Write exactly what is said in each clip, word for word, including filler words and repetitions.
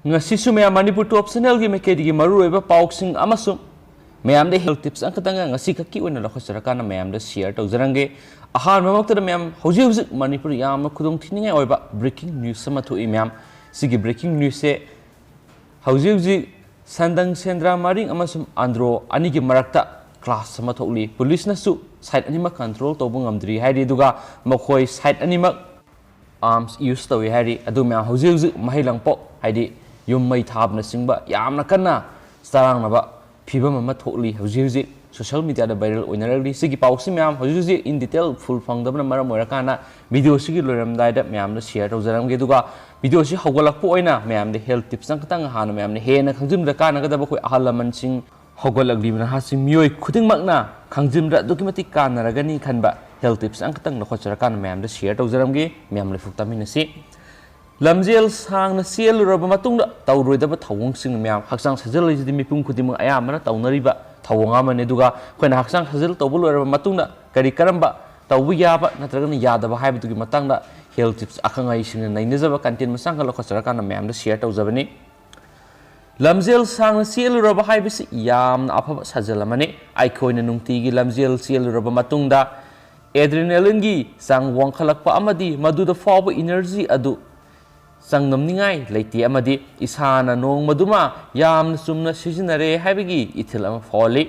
ꯉꯁꯤꯁꯨ ꯃꯌꯥꯝ ꯃꯅꯤꯄꯨꯔ ꯇꯣꯞ ꯆꯦꯅꯦꯜꯒꯤ ꯃꯥꯏꯀꯩꯗꯒꯤ ꯃꯔꯨꯑꯣꯏꯕ ꯄꯥꯎꯁꯤꯡ ꯑꯃꯁꯨꯡ ꯃꯌꯥꯝꯗ ꯍꯦꯜꯊ ꯇꯤꯞꯁ ꯑꯃꯈꯛꯇꯪꯒ ꯉꯁꯤ ꯈꯛꯀꯤ ꯑꯣꯏꯅ ꯂꯧꯈꯠꯆꯔꯀꯥꯟꯗ ꯃꯌꯥꯝꯗ ꯁꯤꯌꯔ ꯇꯧꯖꯔꯝꯒꯦ꯫ ꯑꯍꯥꯟꯕꯃꯛꯇꯗ ꯃꯌꯥꯝ ꯍꯧꯖꯤꯛ ꯍꯧꯖꯤꯛ ꯃꯅꯤꯄꯨꯔ ꯌꯥꯝꯅ ꯈꯨꯗꯣꯡ ꯊꯤꯅꯤꯡꯉꯥꯏ ꯑꯣꯏꯕ ꯕ꯭ꯔꯦꯀꯤꯡ ꯅ꯭ꯌꯨꯁ ꯑꯃ ꯊꯣꯛꯏ ꯃꯌꯥꯝ꯫ ꯁꯤꯒꯤ ꯕ꯭ꯔꯦꯀꯤꯡ ꯅ꯭ꯌꯨꯁꯁꯦ ꯍꯧꯖꯤꯛ ꯍꯧꯖꯤꯛ ꯁꯟꯗꯪ ꯁꯦꯟꯗ꯭ꯔꯥ ꯃꯔꯤꯡ ꯑꯃꯁꯨꯡ ꯑꯟꯗ꯭ꯔꯣ ꯑꯅꯤꯒꯤ ꯃꯔꯛꯇ ꯀ꯭ꯂꯥꯁ ꯑꯃ ꯊꯣꯛꯂꯤ꯫ ꯄꯨꯂꯤꯁꯅꯁꯨ ꯁꯥꯏꯠ ꯑꯅꯤꯃꯛ ꯀꯟꯇ꯭ꯔꯣꯜ ꯇꯧꯕ ꯉꯝꯗ꯭ꯔꯤ ꯍꯥꯏꯔꯤ, ꯑꯗꯨꯒ ꯃꯈꯣꯏ ꯁꯥꯏꯠ ꯑꯅꯤꯃꯛ ꯑꯥꯔꯝꯁ ꯌꯨꯁ ꯇꯧꯏ ꯍꯥꯏꯔꯤ꯫ ꯑꯗꯨ ꯃꯌꯥꯝ ꯍꯧꯖꯤꯛ ꯍꯧꯖꯤꯛ ꯃꯍꯩ ꯂꯪꯄꯣꯛ, ꯍꯥꯏꯗꯤ ꯌꯨꯝ ꯃꯩ ꯊꯥꯕꯅꯆꯤꯡꯕ ꯌꯥꯝꯅ ꯀꯟꯅ ꯆꯔꯥꯡꯅꯕ ꯐꯤꯕꯝ ꯑꯃ ꯊꯣꯛꯂꯤ꯫ ꯍꯧꯖꯤꯛ ꯍꯧꯖꯤꯛ ꯁꯣꯁꯤꯌꯦꯜ ꯃꯤꯗꯤꯌꯥꯗ ꯚꯥꯏꯔꯦꯜ ꯑꯣꯏꯅꯔꯛꯂꯤ꯫ ꯁꯤꯒꯤ ꯄꯥꯎꯁꯤ ꯃꯌꯥꯝ ꯍꯧꯖꯤꯛ ꯍꯧꯖꯤꯛ ꯏꯟ ꯗꯤꯇꯦꯜ ꯐꯨꯜ ꯐꯪꯗꯕꯅ ꯃꯔꯝ ꯑꯣꯏꯔꯀꯥꯟꯗ ꯚꯤꯗꯤꯑꯣꯁꯤꯒꯤ ꯂꯣꯏꯔꯝꯗꯥꯏꯗ ꯃꯌꯥꯝꯗ ꯁꯤꯌꯔ ꯇꯧꯖꯔꯝꯒꯦ꯫ ꯑꯗꯨꯒ ꯚꯤꯗꯤꯑꯣꯁꯤ ꯍꯧꯒꯠꯂꯛꯄ ꯑꯣꯏꯅ ꯃꯌꯥꯝꯗ ꯍꯦꯜꯊ ꯇꯤꯞꯁ ꯑꯃꯈꯛꯇꯪ ꯍꯥꯟꯅ ꯃꯌꯥꯝꯅ ꯍꯦꯟꯅ ꯈꯪꯖꯤꯟꯕꯗ ꯀꯥꯟꯅꯒꯗꯕ ꯑꯩꯈꯣꯏ ꯑꯍꯜ ꯂꯃꯟꯁꯤꯡ, ꯍꯧꯒꯠꯂꯛꯂꯤꯕ ꯅꯍꯥꯁꯤꯡ, ꯃꯤꯑꯣꯏ ꯈꯨꯗꯤꯡꯃꯛꯅ ꯈꯪꯖꯤꯟꯕꯗ ꯑꯗꯨꯛꯀꯤ ꯃꯇꯤꯛ ꯀꯥꯟꯅꯔꯒꯅꯤ ꯈꯟꯕ ꯍꯦꯜꯊ ꯇꯤꯞꯁ ꯑꯃꯈꯛꯇꯪ ꯂꯧꯈꯠꯆꯔꯀꯥꯟꯗ ꯃꯌꯥꯝꯗ ꯁꯤꯌꯔ ꯇꯧꯖꯔꯝꯒꯦ꯫ ꯃꯌꯥꯝ ꯂꯣꯏꯐꯨꯛ ꯇꯥꯃꯤꯟꯅꯁꯤ꯫ ꯂꯝꯖꯦꯜ ꯁꯥꯡꯅ ꯆꯦꯜꯂꯨꯔꯕ ꯃꯇꯨꯡꯗ ꯇꯧꯔꯣꯏꯗꯕ ꯊꯧꯑꯣꯡꯁꯤꯡ ꯃꯌꯥꯝ꯫ ꯍꯛꯆꯥꯡ ꯁꯥꯖꯦꯜ ꯍꯥꯏꯁꯤꯗꯤ ꯃꯤꯄꯨꯝ ꯈꯨꯗꯤꯡꯃꯛ ꯑꯌꯥꯝꯕꯅ ꯇꯧꯅꯔꯤꯕ ꯊꯧꯑꯣꯡ ꯑꯃꯅꯤ꯫ ꯑꯗꯨꯒ ꯑꯩꯈꯣꯏꯅ ꯍꯛꯆꯥꯡ ꯁꯥꯖꯦꯜ ꯇꯧꯕ ꯂꯣꯏꯔꯕ ꯃꯇꯨꯡꯗ ꯀꯔꯤ ꯀꯔꯝꯕ ꯇꯧꯕ ꯌꯥꯕ ꯅꯠꯇ꯭ꯔꯒꯅ ꯌꯥꯗꯕ ꯍꯥꯏꯕꯗꯨꯒꯤ ꯃꯇꯥꯡꯗ ꯍꯦꯜꯊ ꯇꯤꯞꯁ ꯑꯈꯪ ꯑꯍꯩꯁꯤꯡꯅ ꯅꯩꯅꯖꯕ ꯀꯟꯇꯦꯟ ꯃꯆꯥ ꯑꯃ ꯂꯧꯈꯠꯆꯔꯀꯥꯟꯗ ꯃꯌꯥꯝꯗ ꯁꯤꯌꯔ ꯇꯧꯖꯕꯅꯤ꯫ ꯂꯝꯖꯦꯜ ꯁꯥꯡꯅ ꯆꯦꯜꯂꯨꯔꯕ ꯍꯥꯏꯕꯁꯤ ꯌꯥꯝꯅ ꯑꯐꯕ ꯁꯥꯖꯦꯜ ꯑꯃꯅꯤ꯫ ꯑꯩꯈꯣꯏꯅ ꯅꯨꯡꯇꯤꯒꯤ ꯂꯝꯖꯦꯜ ꯆꯦꯜꯂꯨꯔꯕ ꯃꯇꯨꯡꯗ ꯑꯦꯗ꯭ꯔꯤꯅꯦꯂꯤꯟꯒꯤ ꯆꯥꯡ ꯋꯥꯡꯈꯠꯂꯛꯄ ꯑꯃꯗꯤ ꯃꯗꯨꯗ ꯐꯥꯎꯕ ꯏꯅꯔꯖꯤ ꯑꯗꯨ ꯆꯥꯡꯗꯝꯅꯤꯡꯉꯥꯏ ꯂꯩꯇꯦ ꯑꯃꯗꯤ ꯏꯁꯥꯅ ꯅꯣꯡꯃꯗꯨꯃ ꯌꯥꯝꯅ ꯆꯨꯝꯅ ꯁꯤꯖꯤꯟꯅꯔꯦ ꯍꯥꯏꯕꯒꯤ ꯏꯊꯤꯜ ꯑꯃ ꯐꯥꯎꯍꯜꯂꯤ꯫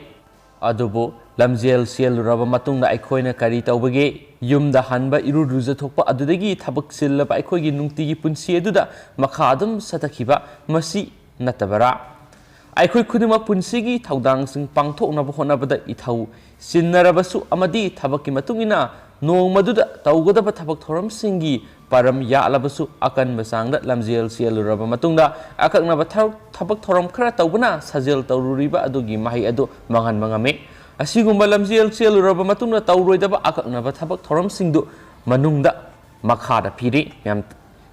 ꯑꯗꯨꯕꯨ ꯂꯝꯖꯦꯜ ꯆꯦꯜꯂꯨꯔꯕ ꯃꯇꯨꯡꯗ ꯑꯩꯈꯣꯏꯅ ꯀꯔꯤ ꯇꯧꯕꯒꯦ? ꯌꯨꯝꯗ ꯍꯟꯕ, ꯏꯔꯨ ꯂꯨꯖꯊꯣꯛꯄ, ꯑꯗꯨꯗꯒꯤ ꯊꯕꯛ ꯆꯤꯜꯂꯕ ꯑꯩꯈꯣꯏꯒꯤ ꯅꯨꯡꯇꯤꯒꯤ ꯄꯨꯟꯁꯤ ꯑꯗꯨꯗ ꯃꯈꯥ ꯑꯗꯨꯝ ꯆꯠꯊꯈꯤꯕ, ꯃꯁꯤ ꯅꯠꯇꯕꯔꯥ? ꯑꯩꯈꯣꯏ ꯈꯨꯗꯤꯡꯃꯛ ꯄꯨꯟꯁꯤꯒꯤ ꯊꯧꯗꯥꯡꯁꯤꯡ ꯄꯥꯡꯊꯣꯛꯅꯕ ꯍꯣꯠꯅꯕꯗ ꯏꯊꯧ ꯆꯤꯟꯅꯔꯕꯁꯨ ꯑꯃꯗꯤ ꯊꯕꯛꯀꯤ ꯃꯇꯨꯡ ꯏꯟꯅ ꯅꯣꯡꯃꯗꯨꯗ ꯇꯧꯒꯗꯕ ꯊꯕꯛ ꯊꯧꯔꯝꯁꯤꯡꯒꯤ ꯄꯥꯔꯝ ꯌꯥꯠꯂꯕꯁꯨ, ꯑꯀꯟꯕ ꯆꯥꯡꯗ ꯂꯝꯖꯦꯜ ꯆꯦꯜꯂꯨꯔꯕ ꯃꯇꯨꯡꯗ ꯑꯀꯛꯅꯕ ꯊꯕꯛ ꯊꯧꯔꯝ ꯈꯔ ꯇꯧꯕꯅ ꯁꯥꯖꯦꯜ ꯇꯧꯔꯨꯔꯤꯕ ꯑꯗꯨꯒꯤ ꯃꯍꯩ ꯑꯗꯨ ꯃꯥꯡꯍꯟꯕ ꯉꯝꯃꯤ꯫ ꯑꯁꯤꯒꯨꯝꯕ ꯂꯝꯖꯦꯜ ꯆꯦꯜꯂꯨꯔꯕ ꯃꯇꯨꯡꯗ ꯇꯧꯔꯣꯏꯗꯕ ꯑꯀꯛꯅꯕ ꯊꯕꯛ ꯊꯧꯔꯝꯁꯤꯡꯗꯨ ꯃꯅꯨꯡꯗ ꯃꯈꯥꯗ ꯄꯤꯔꯤ꯫ ꯃꯌꯥꯝ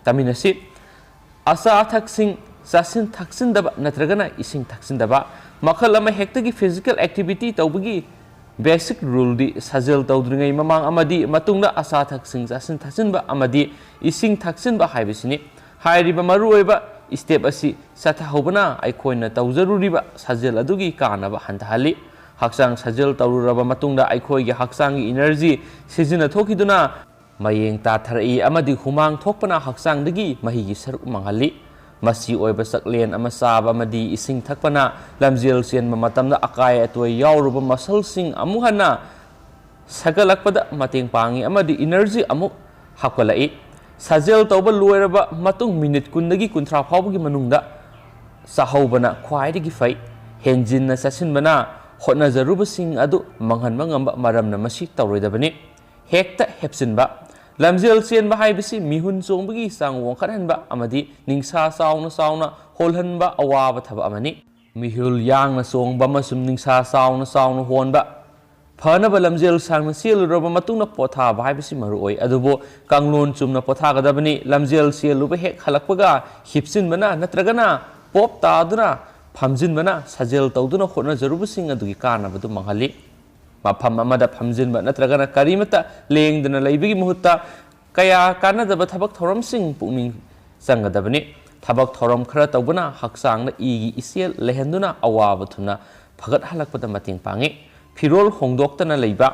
ꯇꯥꯃꯤꯟꯅꯁꯤ꯫ ꯑꯆꯥ ꯑꯊꯛꯁꯤꯡ ꯆꯥꯁꯤꯟ ꯊꯛꯆꯤꯟꯗꯕ ꯅꯠꯇ꯭ꯔꯒꯅ ꯏꯁꯤꯡ ꯊꯛꯆꯤꯟꯗꯕ꯫ ꯃꯈꯜ ꯑꯃ ꯍꯦꯛꯇꯒꯤ ꯐꯤꯖꯤꯀꯦꯜ ꯑꯦꯛꯇꯤꯚꯤꯇꯤ ꯇꯧꯕꯒꯤ ꯕꯦꯁꯤꯛ ꯔꯨꯜꯗꯤ ꯁꯥꯖꯦꯜ ꯇꯧꯗ꯭ꯔꯤꯉꯩ ꯃꯃꯥꯡ ꯑꯃꯗꯤ ꯃꯇꯨꯡꯗ ꯑꯆꯥ ꯑꯊꯛꯁꯤꯡ ꯆꯥꯁꯤꯟ ꯊꯛꯆꯤꯟꯕ ꯑꯃꯗꯤ ꯏꯁꯤꯡ ꯊꯛꯆꯤꯟꯕ ꯍꯥꯏꯕꯁꯤꯅꯤ꯫ ꯍꯥꯏꯔꯤꯕ ꯃꯔꯨꯑꯣꯏꯕ ꯁ꯭ꯇꯦꯞ ꯑꯁꯤ ꯆꯠꯊꯍꯧꯕꯅ ꯑꯩꯈꯣꯏꯅ ꯇꯧꯖꯔꯨꯔꯤꯕ ꯁꯥꯖꯦꯜ ꯑꯗꯨꯒꯤ ꯀꯥꯟꯅꯕ ꯍꯟꯊꯍꯜꯂꯤ꯫ ꯍꯛꯆꯥꯡ ꯁꯥꯖꯦꯜ ꯇꯧꯔꯨꯔꯕ ꯃꯇꯨꯡꯗ ꯑꯩꯈꯣꯏꯒꯤ ꯍꯛꯆꯥꯡꯒꯤ ꯏꯅꯔꯖꯤ ꯁꯤꯖꯤꯟꯅ ꯊꯣꯛꯈꯤꯗꯨꯅ ꯃꯌꯦꯡ ꯇꯥꯊꯔꯛꯏ ꯑꯃꯗꯤ ꯍꯨꯃꯥꯡ ꯊꯣꯛꯄꯅ ꯍꯛꯆꯥꯡꯗꯒꯤ ꯃꯍꯤꯒꯤ ꯁꯔꯨꯛ ꯃꯥꯡꯍꯜꯂꯤ꯫ ꯃꯆꯤ ꯑꯣꯏꯕ ꯆꯥꯛꯂꯦꯟ ꯑꯃ ꯆꯥꯕ ꯑꯃꯗꯤ ꯏꯁꯤꯡ ꯊꯛꯄꯅ ꯂꯝꯖꯦꯜ ꯆꯦꯟꯕ ꯃꯇꯝꯗ ꯑꯀꯥꯏ ꯑꯇꯣꯏ ꯌꯥꯎꯔꯨꯕ ꯃꯁꯜꯁꯤꯡ ꯑꯃꯨꯛ ꯍꯟꯅ ꯁꯥꯒꯠꯂꯛꯄꯗ ꯃꯇꯦꯡ ꯄꯥꯡꯏ ꯑꯃꯗꯤ ꯏꯅꯔꯖꯤ ꯑꯃꯨꯛ ꯍꯥꯞꯀꯠꯂꯛꯏ꯫ ꯁꯥꯖꯦꯜ ꯇꯧꯕ ꯂꯣꯏꯔꯕ ꯃꯇꯨꯡ ꯃꯤꯅꯤꯠ ꯀꯨꯟꯗꯒꯤ ꯀꯨꯟꯊ꯭ꯔꯥ ꯐꯥꯎꯕꯒꯤ ꯃꯅꯨꯡꯗ ꯆꯥꯍꯧꯕꯅ ꯈ꯭ꯋꯥꯏꯗꯒꯤ ꯐꯩ꯫ ꯍꯦꯟꯖꯤꯟꯅ ꯆꯥꯁꯤꯟꯕꯅ ꯍꯣꯠꯅꯖꯔꯨꯕꯁꯤꯡ ꯑꯗꯨ ꯃꯥꯡꯍꯟꯕ ꯉꯝꯕ ꯃꯔꯝꯅ ꯃꯁꯤ ꯇꯧꯔꯣꯏꯗꯕꯅꯤ꯫ ꯍꯦꯛꯇ ꯍꯦꯞꯆꯤꯟꯕ꯫ ꯂꯝꯖꯦꯜ ꯆꯦꯟꯕ ꯍꯥꯏꯕꯁꯤ ꯃꯤꯍꯨꯟ ꯆꯣꯡꯕꯒꯤ ꯆꯥꯡ ꯋꯥꯡꯈꯠꯍꯟꯕ ꯑꯃꯗꯤ ꯅꯤꯡꯁꯥ ꯆꯥꯎꯅ ꯆꯥꯎꯅ ꯍꯣꯜꯍꯟꯕ ꯑꯋꯥꯕ ꯊꯕꯛ ꯑꯃꯅꯤ꯫ ꯃꯤꯍꯨꯜ ꯌꯥꯡꯅ ꯆꯣꯡꯕ ꯑꯃꯁꯨꯡ ꯅꯤꯡꯁꯥ ꯆꯥꯎꯅ ꯆꯥꯎꯅ ꯍꯣꯟꯕ꯫ ꯐꯅꯕ ꯂꯝꯖꯦꯜ ꯁꯥꯡꯅ ꯆꯦꯜꯂꯨꯔꯕ ꯃꯇꯨꯡꯗ ꯄꯣꯊꯥꯕ ꯍꯥꯏꯕꯁꯤ ꯃꯔꯨ ꯑꯣꯏ꯫ ꯑꯗꯨꯕꯨ ꯀꯥꯡꯂꯣꯟ ꯆꯨꯝꯅ ꯄꯣꯊꯥꯒꯗꯕꯅꯤ꯫ ꯂꯝꯖꯦꯜ ꯆꯦꯜꯂꯨꯕ ꯍꯦꯛ ꯍꯜꯂꯛꯄꯒ ꯍꯤꯞꯆꯤꯟꯕꯅ ꯅꯠꯇ꯭ꯔꯒꯅ ꯄꯣꯞ ꯇꯥꯗꯨꯅ ꯐꯝꯖꯤꯟꯕꯅ ꯁꯥꯖꯦꯜ ꯇꯧꯗꯨꯅ ꯍꯣꯠꯅꯖꯔꯨꯕꯁꯤꯡ ꯑꯗꯨꯒꯤ ꯀꯥꯟꯅꯕꯗꯨ ꯃꯥꯡꯍꯜꯂꯤ꯫ ꯃꯐꯝ ꯑꯃꯗ ꯐꯝꯖꯤꯟꯕ ꯅꯠꯇ꯭ꯔꯒꯅ ꯀꯔꯤꯃꯠꯇ ꯂꯦꯡꯗꯅ ꯂꯩꯕꯒꯤ ꯃꯍꯨꯠꯇ ꯀꯌꯥ ꯀꯥꯟꯅꯗꯕ ꯊꯕꯛ ꯊꯧꯔꯝꯁꯤꯡ ꯄꯨꯛꯅꯤꯡ ꯆꯪꯒꯗꯕꯅꯤ꯫ ꯊꯕꯛ ꯊꯧꯔꯝ ꯈꯔ ꯇꯧꯕꯅ ꯍꯛꯆꯥꯡꯗ ꯏꯒꯤ ꯏꯆꯦꯜ ꯂꯩꯍꯟꯗꯨꯅ ꯑꯋꯥꯕ ꯊꯨꯅ ꯐꯒꯠꯍꯜꯂꯛꯄꯗ ꯃꯇꯦꯡ ꯄꯥꯡꯏ꯫ ꯐꯤꯔꯣꯜ ꯍꯣꯡꯗꯣꯛꯇꯅ ꯂꯩꯕ꯫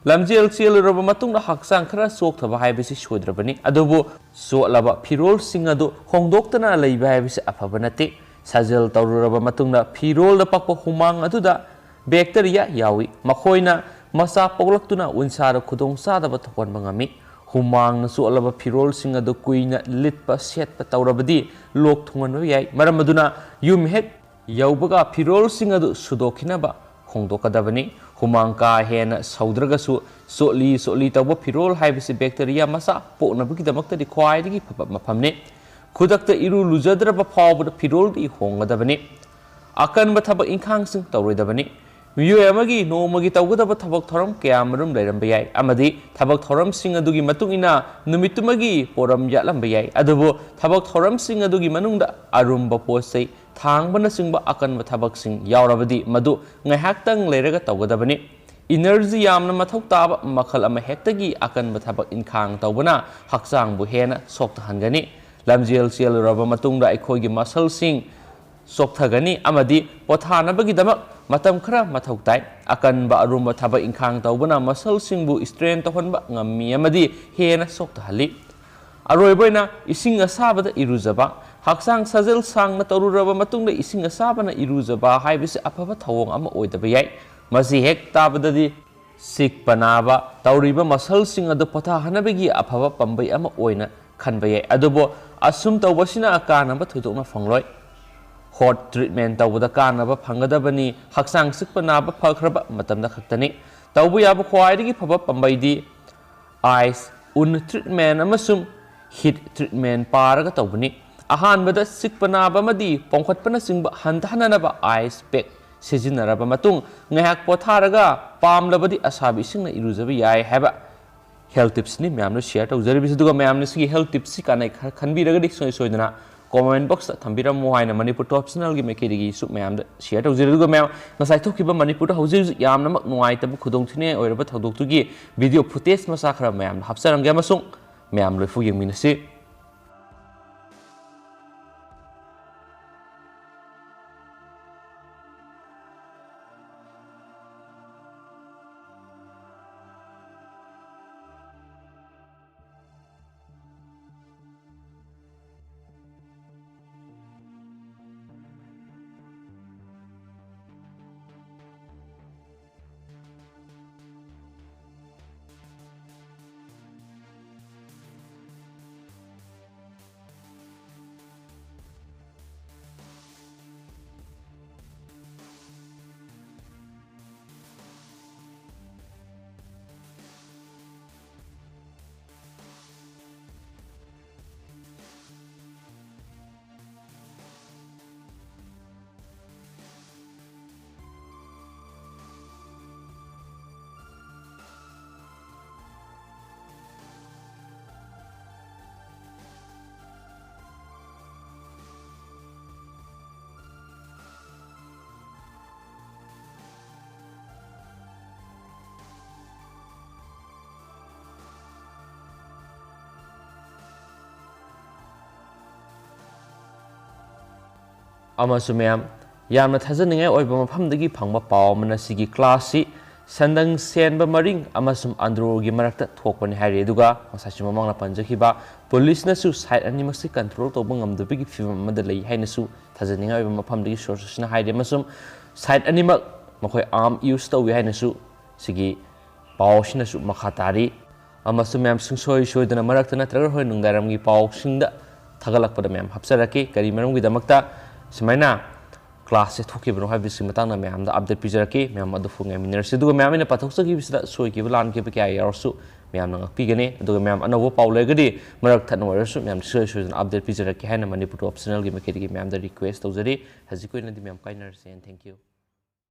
ꯂꯝꯖꯦꯜ ꯆꯦꯜꯂꯨꯔꯕ ꯃꯇꯨꯡꯗ ꯍꯛꯆꯥꯡ ꯈꯔ ꯆꯣꯛꯊꯕ ꯍꯥꯏꯕꯁꯤ ꯁꯣꯏꯗ꯭ꯔꯕꯅꯤ, ꯑꯗꯨꯕꯨ ꯆꯣꯠꯂꯕ ꯐꯤꯔꯣꯜꯁꯤꯡ ꯑꯗꯨ ꯍꯣꯡꯗꯣꯛꯇꯅ ꯂꯩꯕ ꯍꯥꯏꯕꯁꯤ ꯑꯐꯕ ꯅꯠꯇꯦ꯫ ꯁꯥꯖꯦꯜ ꯇꯧꯔꯨꯔꯕ ꯃꯇꯨꯡꯗ ꯐꯤꯔꯣꯜꯗ ꯄꯛꯄ ꯍꯨꯃꯥꯡ ꯑꯗꯨꯗ ꯕꯦꯛꯇꯔꯤꯌꯥ ꯌꯥꯎꯏ꯫ ꯃꯈꯣꯏꯅ ꯃꯆꯥ ꯄꯣꯛꯂꯛꯇꯨꯅ ꯎꯟꯁꯥꯗ ꯈꯨꯗꯣꯡꯆꯥꯗꯕ ꯊꯣꯛꯍꯟꯕ ꯉꯝꯃꯤ꯫ ꯍꯨꯃꯥꯡꯅ ꯆꯣꯠꯂꯕ ꯐꯤꯔꯣꯜꯁꯤꯡ ꯑꯗꯨ ꯀꯨꯏꯅ ꯂꯤꯠꯄ ꯁꯦꯠꯄ ꯇꯧꯔꯕꯗꯤ ꯂꯣꯛ ꯊꯨꯡꯍꯟꯕ ꯌꯥꯏ꯫ ꯃꯔꯝ ꯑꯗꯨꯅ ꯌꯨꯝ ꯍꯦꯛ ꯌꯧꯕꯒ ꯐꯤꯔꯣꯜꯁꯤꯡ ꯑꯗꯨ ꯁꯨꯗꯣꯛꯈꯤꯅꯕ ꯍꯣꯡꯗꯣꯛꯀꯗꯕꯅꯤ꯫ ꯍꯨꯃꯥꯡ ꯀꯥ ꯍꯦꯟꯅ ꯁꯧꯗ꯭ꯔꯒꯁꯨ ꯆꯣꯠꯂꯤ ꯆꯣꯠꯂꯤ ꯇꯧꯕ ꯐꯤꯔꯣꯜ ꯍꯥꯏꯕꯁꯤ ꯕꯦꯛꯇꯔꯤꯌꯥ ꯃꯆꯥ ꯄꯣꯛꯅꯕꯒꯤꯗꯃꯛꯇꯗꯤ ꯈ꯭ꯋꯥꯏꯗꯒꯤ ꯐꯕ ꯃꯐꯝꯅꯤ꯫ ꯈꯨꯗꯛꯇ ꯏꯔꯨ ꯂꯨꯖꯗ꯭ꯔꯕ ꯐꯥꯎꯕꯗ ꯐꯤꯔꯣꯜꯗꯤ ꯍꯣꯡꯒꯗꯕꯅꯤ꯫ ꯑꯀꯟꯕ ꯊꯕꯛ ꯏꯪꯈꯥꯡꯁꯤꯡ ꯇꯧꯔꯣꯏꯗꯕꯅꯤ꯫ ꯃꯤꯑꯣꯏ ꯑꯃꯒꯤ ꯅꯣꯡꯃꯒꯤ ꯇꯧꯒꯗꯕ ꯊꯕꯛ ꯊꯧꯔꯝ ꯀꯌꯥꯃꯔꯨꯝ ꯂꯩꯔꯝꯕ ꯌꯥꯏ ꯑꯃꯗꯤ ꯊꯕꯛ ꯊꯧꯔꯝꯁꯤꯡ ꯑꯗꯨꯒꯤ ꯃꯇꯨꯡ ꯏꯟꯅ ꯅꯨꯃꯤꯠꯇꯨꯃꯒꯤ ꯄꯣꯔꯝ ꯌꯥꯠꯂꯝꯕ ꯌꯥꯏ꯫ ꯑꯗꯨꯕꯨ ꯊꯕꯛ ꯊꯧꯔꯝꯁꯤꯡ ꯑꯗꯨꯒꯤ ꯃꯅꯨꯡꯗ ꯑꯔꯨꯝꯕ ꯄꯣꯠ ꯆꯩ ꯊꯥꯡꯕꯅꯆꯤꯡꯕ ꯑꯀꯟꯕ ꯊꯕꯛꯁꯤꯡ ꯌꯥꯎꯔꯕꯗꯤ ꯃꯗꯨ ꯉꯥꯏꯍꯥꯛꯇꯪ ꯂꯩꯔꯒ ꯇꯧꯒꯗꯕꯅꯤ꯫ ꯏꯅꯔꯖꯤ ꯌꯥꯝꯅ ꯃꯊꯧ ꯇꯥꯕ ꯃꯈꯜ ꯑꯃ ꯍꯦꯛꯇꯒꯤ ꯑꯀꯟꯕ ꯊꯕꯛ ꯏꯟꯈꯥꯡ ꯇꯧꯕꯅ ꯍꯛꯆꯥꯡꯕꯨ ꯍꯦꯟꯅ ꯁꯣꯛꯇꯍꯟꯒꯅꯤ꯫ ꯂꯝꯖꯦꯜ ꯆꯦꯜꯂꯨꯔꯕ ꯃꯇꯨꯡꯗ ꯑꯩꯈꯣꯏꯒꯤ ꯃꯁꯜꯁꯤꯡ ꯆꯣꯛꯊꯒꯅꯤ ꯑꯃꯗꯤ ꯄꯣꯊꯥꯅꯕꯒꯤꯗꯃꯛ ꯃꯇꯝ ꯈꯔ ꯃꯊꯧ ꯇꯥꯏ꯫ ꯑꯀꯟꯕ ꯑꯔꯨꯝꯕ ꯊꯕꯛ ꯏꯪꯈꯥꯡ ꯇꯧꯕꯅ ꯃꯁꯜꯁꯤꯡꯕꯨ ꯏꯁꯇ꯭ꯔꯦꯟ ꯇꯧꯍꯟꯕ ꯉꯝꯃꯤ ꯑꯃꯗꯤ ꯍꯦꯟꯅ ꯁꯣꯛꯊꯍꯜꯂꯤ꯫ ꯑꯔꯣꯏꯕ ꯑꯣꯏꯅ ꯏꯁꯤꯡ ꯑꯁꯥꯕꯗ ꯏꯔꯨꯖꯕ꯫ ꯍꯛꯆꯥꯡ ꯁꯥꯖꯦꯜ ꯁꯥꯡꯅ ꯇꯧꯔꯨꯔꯕ ꯃꯇꯨꯡꯗ ꯏꯁꯤꯡ ꯑꯁꯥꯕꯅ ꯏꯔꯨꯖꯕ ꯍꯥꯏꯕꯁꯤ ꯑꯐꯕ ꯊꯧꯑꯣꯡ ꯑꯃ ꯑꯣꯏꯗꯕ ꯌꯥꯏ꯫ ꯃꯁꯤ ꯍꯦꯛ ꯇꯥꯕꯗꯗꯤ ꯆꯤꯛꯄ ꯅꯥꯕ ꯇꯧꯔꯤꯕ ꯃꯁꯜꯁꯤꯡ ꯑꯗꯨ ꯄꯣꯊꯥꯍꯟꯅꯕꯒꯤ ꯑꯐꯕ ꯄꯥꯝꯕꯩ ꯑꯃ ꯑꯣꯏꯅ ꯈꯟꯕ ꯌꯥꯏ꯫ ꯑꯗꯨꯕꯨ ꯑꯁꯨꯝ ꯇꯧꯕꯁꯤꯅ ꯀꯥꯟꯅꯕ ꯊꯣꯏꯗꯣꯛꯅ ꯐꯪꯂꯣꯏ꯫ ꯍꯣꯠ ꯇ꯭ꯔꯤꯠꯃꯦꯟ ꯇꯧꯕꯗ ꯀꯥꯟꯅꯕ ꯐꯪꯒꯗꯕꯅꯤ, ꯍꯛꯆꯥꯡ ꯆꯤꯛꯄ ꯅꯥꯕ ꯐꯈ꯭ꯔꯕ ꯃꯇꯝꯗ ꯈꯛꯇꯅꯤ꯫ ꯇꯧꯕ ꯌꯥꯕ ꯈ꯭ꯋꯥꯏꯗꯒꯤ ꯐꯕ ꯄꯥꯝꯕꯩꯗꯤ ꯑꯥꯏꯁ, ꯎꯟ ꯇ꯭ꯔꯤꯠꯃꯦꯟ ꯑꯃꯁꯨꯡ ꯍꯤꯠ ꯇ꯭ꯔꯤꯠꯃꯦꯟ ꯄꯥꯔꯒ ꯇꯧꯕꯅꯤ꯫ ꯑꯍꯥꯟꯕꯗ ꯆꯤꯛꯄ ꯅꯥꯕ ꯑꯃꯗꯤ ꯄꯣꯝꯈꯠꯄꯅꯆꯤꯡꯕ ꯍꯟꯊꯍꯟꯅꯅꯕ ꯑꯥꯏꯁ ꯄꯦꯛ ꯁꯤꯖꯤꯟꯅꯔꯕ ꯃꯇꯨꯡ ꯉꯥꯏꯍꯥꯛ ꯄꯣꯊꯥꯔꯒ ꯄꯥꯝꯂꯕꯗꯤ ꯑꯁꯥꯕ ꯏꯁꯤꯡꯅ ꯏꯔꯨꯖꯕ ꯌꯥꯏ ꯍꯥꯏꯕ ꯍꯦꯜꯊ ꯇꯤꯞꯁꯅꯤ ꯃꯌꯥꯝꯅ ꯁꯤꯌꯔ ꯇꯧꯖꯔꯤꯕꯁꯤ꯫ ꯑꯗꯨꯒ ꯃꯌꯥꯝꯅ ꯁꯤꯒꯤ ꯍꯦꯜꯊ ꯇꯤꯞꯁꯁꯤ ꯀꯥꯟꯅꯩ ꯈꯔ ꯈꯟꯕꯤꯔꯒꯗꯤ ꯁꯣꯏ ꯁꯣꯏꯗꯅ ꯀꯣꯃꯦꯟ ꯕꯣꯛꯁꯇ ꯊꯝꯕꯤꯔꯝꯃꯨ ꯍꯥꯏꯅ ꯃꯅꯤꯄꯨꯔ ꯇꯣꯞ ꯆꯦꯅꯦꯜꯒꯤ ꯃꯥꯏꯀꯩꯗꯒꯤꯁꯨ ꯃꯌꯥꯝꯗ ꯁꯤꯌꯔ ꯇꯧꯖꯔꯤ꯫ ꯑꯗꯨꯒ ꯃꯌꯥꯝ, ꯉꯁꯥꯏ ꯊꯣꯛꯈꯤꯕ ꯃꯅꯤꯄꯨꯔꯗ ꯍꯧꯖꯤꯛ ꯍꯧꯖꯤꯛ ꯌꯥꯝꯅꯃꯛ ꯅꯨꯡꯉꯥꯏꯇꯕ ꯈꯨꯗꯣꯡꯊꯤꯅꯤꯡꯉꯥꯏ ꯑꯣꯏꯔꯕ ꯊꯧꯗꯣꯛꯇꯨꯒꯤ ꯚꯤꯗꯤꯑꯣ ꯐꯨꯇꯦꯖ ꯃꯆꯥ ꯈꯔ ꯃꯌꯥꯝꯗ ꯍꯥꯞꯆꯔꯝꯒꯦ ꯑꯃꯁꯨꯡ ꯃꯌꯥꯝ ꯂꯣꯏꯐꯨ ꯌꯦꯡꯃꯤꯟꯅꯁꯤ꯫ ꯑꯃꯁꯨ ꯃꯌꯥꯝ, ꯌꯥꯝꯅ ꯊꯥꯖꯅꯤꯡꯉꯥꯏ ꯑꯣꯏꯕ ꯃꯐꯝꯗꯒꯤ ꯐꯪꯕ ꯄꯥꯎ ꯑꯃꯅ ꯁꯤꯒꯤ ꯀ꯭ꯂꯥꯁꯁꯤ ꯁꯟꯗꯪ ꯁꯦꯟꯕ ꯃꯔꯤꯡ ꯑꯃꯁꯨꯡ ꯑꯟꯗ꯭ꯔꯣꯒꯤ ꯃꯔꯛꯇ ꯊꯣꯛꯄꯅꯤ ꯍꯥꯏꯔꯤ꯫ ꯑꯗꯨꯒ ꯉꯁꯥꯏꯁꯨ ꯃꯃꯥꯡꯗ ꯄꯟꯖꯈꯤꯕ ꯄꯨꯂꯤꯁꯅꯁꯨ ꯁꯥꯏꯠ ꯑꯅꯤꯃꯛꯁꯤ ꯀꯟꯇ꯭ꯔꯣꯜ ꯇꯧꯕ ꯉꯝꯗꯕꯒꯤ ꯐꯤꯕꯝ ꯑꯃꯗ ꯂꯩ ꯍꯥꯏꯅꯁꯨ ꯊꯥꯖꯅꯤꯡꯉꯥꯏ ꯑꯣꯏꯕ ꯃꯐꯝꯗꯒꯤ ꯁꯣꯔꯁ ꯑꯁꯤꯅ ꯍꯥꯏꯔꯤ꯫ ꯑꯃꯁꯨꯡ ꯁꯥꯏꯠ ꯑꯅꯤꯃꯛ ꯃꯈꯣꯏ ꯑꯥꯔꯝ ꯌꯨꯁ ꯇꯧꯏ ꯍꯥꯏꯅꯁꯨ ꯁꯤꯒꯤ ꯄꯥꯎ ꯑꯁꯤꯅꯁꯨ ꯃꯈꯥ ꯇꯥꯔꯤ꯫ ꯑꯃꯁꯨꯡ ꯃꯌꯥꯝ ꯁꯨꯡꯁꯣꯏ ꯁꯣꯏꯗꯅ ꯃꯔꯛꯇ ꯅꯠꯇ꯭ꯔꯒ ꯍꯣꯔꯦꯟ ꯅꯨꯡꯗꯥꯡꯋꯥꯏꯔꯝꯒꯤ ꯄꯥꯎꯁꯤꯡꯗ ꯊꯥꯒꯠꯂꯛꯄꯗ ꯃꯌꯥꯝ ꯍꯥꯞꯆꯔꯛꯀꯦ꯫ ꯀꯔꯤ ꯃꯔꯝꯒꯤꯗꯃꯛꯇ ꯁꯨꯃꯥꯏꯅ ꯀ꯭ꯂꯥꯁꯁꯦ ꯊꯣꯛꯈꯤꯕꯅꯣ ꯍꯥꯏꯕꯁꯤ ꯃꯇꯥꯡꯗ ꯃꯌꯥꯝꯗ ꯑꯞꯗꯦꯠ ꯄꯤꯖꯔꯛꯀꯦ꯫ ꯃꯌꯥꯝ ꯑꯗꯨ ꯐꯣꯡ ꯌꯥꯃꯤꯟꯅꯔꯁꯤ꯫ ꯑꯗꯨꯒ ꯃꯌꯥꯝ ꯑꯩꯅ ꯄꯥꯊꯣꯛꯆꯈꯤꯕꯁꯤꯗ ꯁꯣꯏꯈꯤꯕ ꯂꯥꯟꯈꯤꯕ ꯀꯌꯥ ꯌꯥꯎꯔꯁꯨ ꯃꯌꯥꯝꯅ ꯉꯥꯛꯄꯤꯒꯅꯤ꯫ ꯑꯗꯨꯒ ꯃꯌꯥꯝ ꯑꯅꯧꯕ ꯄꯥꯎ ꯂꯩꯔꯒꯗꯤ ꯃꯔꯛ ꯊꯠꯅ ꯑꯣꯏꯔꯁꯨ ꯃꯌꯥꯝ ꯁꯨꯡꯁꯣꯏ ꯁꯣꯏꯗꯅ ꯑꯞꯗꯦꯠ ꯄꯤꯖꯔꯛꯀꯦ ꯍꯥꯏꯅ ꯃꯅꯤꯄꯨꯔ ꯇꯣꯞ ꯆꯦꯅꯦꯜꯒꯤ ꯃꯥꯏꯀꯩꯗꯒꯤ ꯃꯌꯥꯝꯗ ꯔꯤꯀ꯭ꯋꯦꯁ ꯇꯧꯖꯔꯤ꯫ ꯍꯧꯖꯤꯛꯀꯤ ꯑꯣꯏꯅꯗꯤ ꯃꯌꯥꯝ ꯀꯥꯏꯅꯔꯁꯦ꯫ And thank you꯫